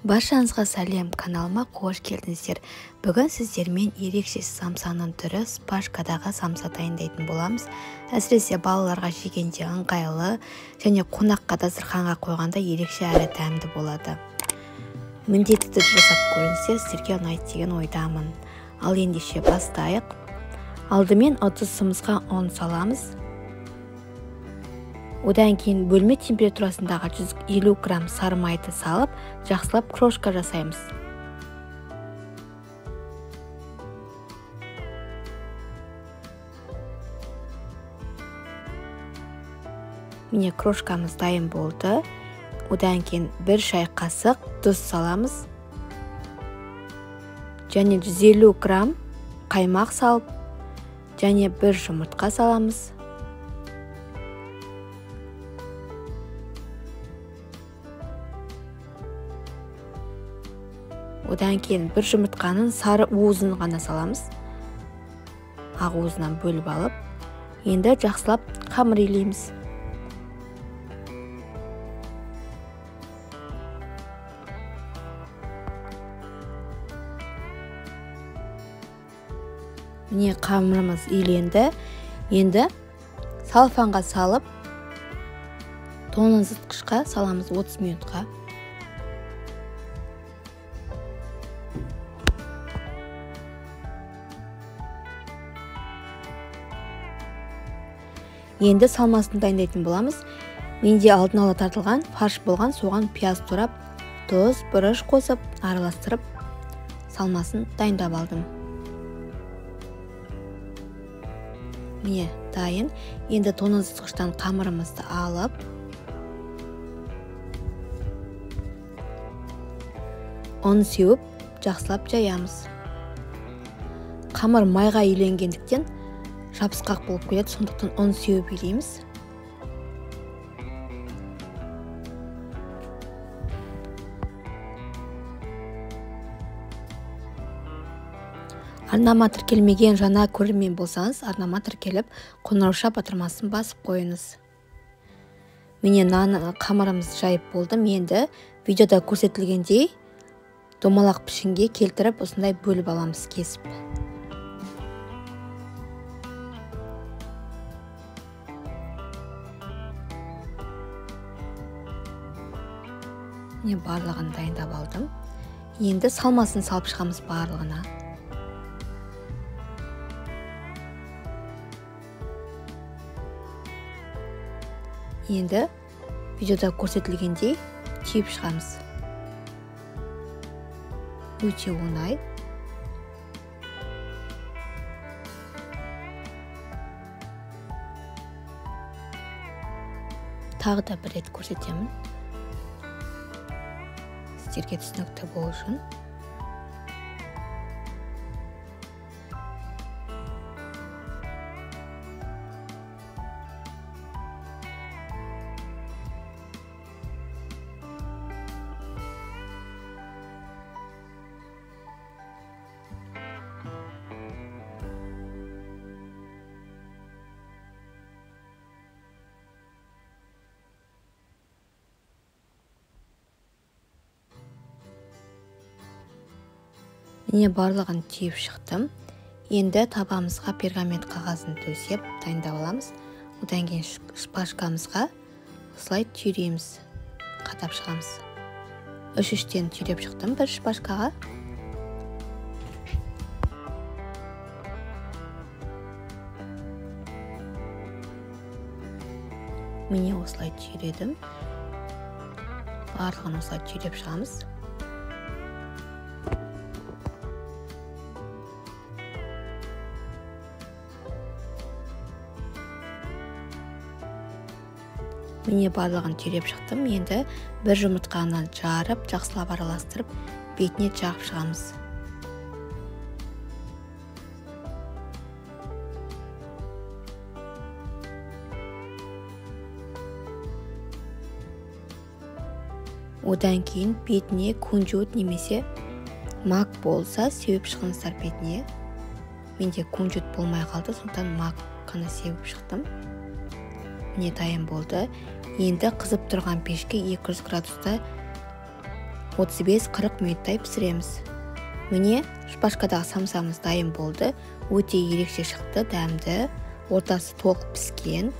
Баршаңызға сәлем, каналыма қош келдіңіздер. Бүгін сіздермен ерекше самсаның түрі шпажкадағы самса дайындайтын боламыз. Әсіресе балаларға жегенде ыңғайлы және қонаққа дастарханға қойғанда ерекше әрі дәмді болады. Міндетті түрде жасап көріңіздер, сіздерге ұнайды деген ойдамын. Ал ендеше бастайық. Алдымен ыдысымызға ұн саламыз. Одан кейін бөлме температурасындағы 150 грамм сары майды салып, жақсылап крошка жасаймыз. Міне крошкамыз дайын болды. Одан кейін 1 шай қасық тұз саламыз. Және 150 грамм қаймақ салып, және 1 жұмыртқа саламыз. Одан кейін 1 жұмыртқаның сары уызын ғана саламыз. Ақ уызынан бөліп алып, енді жақсылап қамыр илейміз. Міне қамырымыз иленді. Енді салфанға салып, тоңазытқышқа саламыз 30 минутқа. Енді салмасын дайындайтын боламыз. Менде алдын ала тартылған фарш болған, соған пияз турап, тұз, бұрыш қосып, араластырып, салмасын дайындап алдым. Міне дайын. Енді тоңазытқыштан қамырымызды алып, ұн сеуіп, жақсылап жаямыз. Қамыр майға иленгендіктен жабысқақ болып келеді, сондықтан ұн сеуіп илейміз. Арнама тіркелмеген жаңа көрермен болсаңыз, арнама тіркеліп, қоңырауша батырмасын басып қойыңыз. Міне нан қамырымыз жайып болды. Енді видеода көрсетілгендей домалақ пішінге келтіріп, осындай бөліп аламыз кесіп. Міне барлығын дайындап алдым. Енді салмасын салып шығамыз барлығына. Енді видеода көрсетілгендей түйіп шығамыз. Өте оңай. Тағы да бір рет көрсетемін. Сіздерге түсінікті болу үшін. Міне барлығын түйіп шықтым. Енді табамызға пергамент қағазын төсеп дайындап аламыз. Одан кейін шпажкамызға осылай түйреміз, қадап шығамыз. 3-3-тен түйреп шықтым бір шпажкаға. Міне осылай түйредім. Барлығын осылай түйреп шығамыз. Міне барлығын түйреп шықтым. Енді бір жұмыртқаны жарып, жақсылап араластырып, бетіне жағып шығамыз. Одан кейін бетіне кунжут немесе мак болса сеуіп шығыңыздар бетіне. Менде кунжут болмай қалды, сондықтан мак қана сеуіп шықтым. Міне дайын болды. Енді қызып тұрған пешке 200 градуста 35-40 минуттай пісіреміз. Міне, шпажкадағы самсамыз дайын болды. Өте ерекше шықты, дәмді, ортасы толық піскен.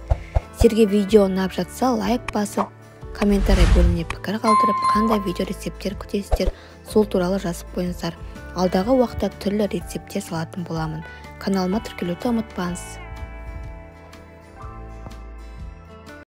Сіздерге видео ұнап жатса, лайк басып, комментарий бөліміне пікір қалдырып, қандай видео рецепттер күтесіздер, сол туралы жазып қойыңыздар. Алдағы уақытта түрлі рецепттер салатын боламын. Каналыма тіркелуді ұмытпаңыз.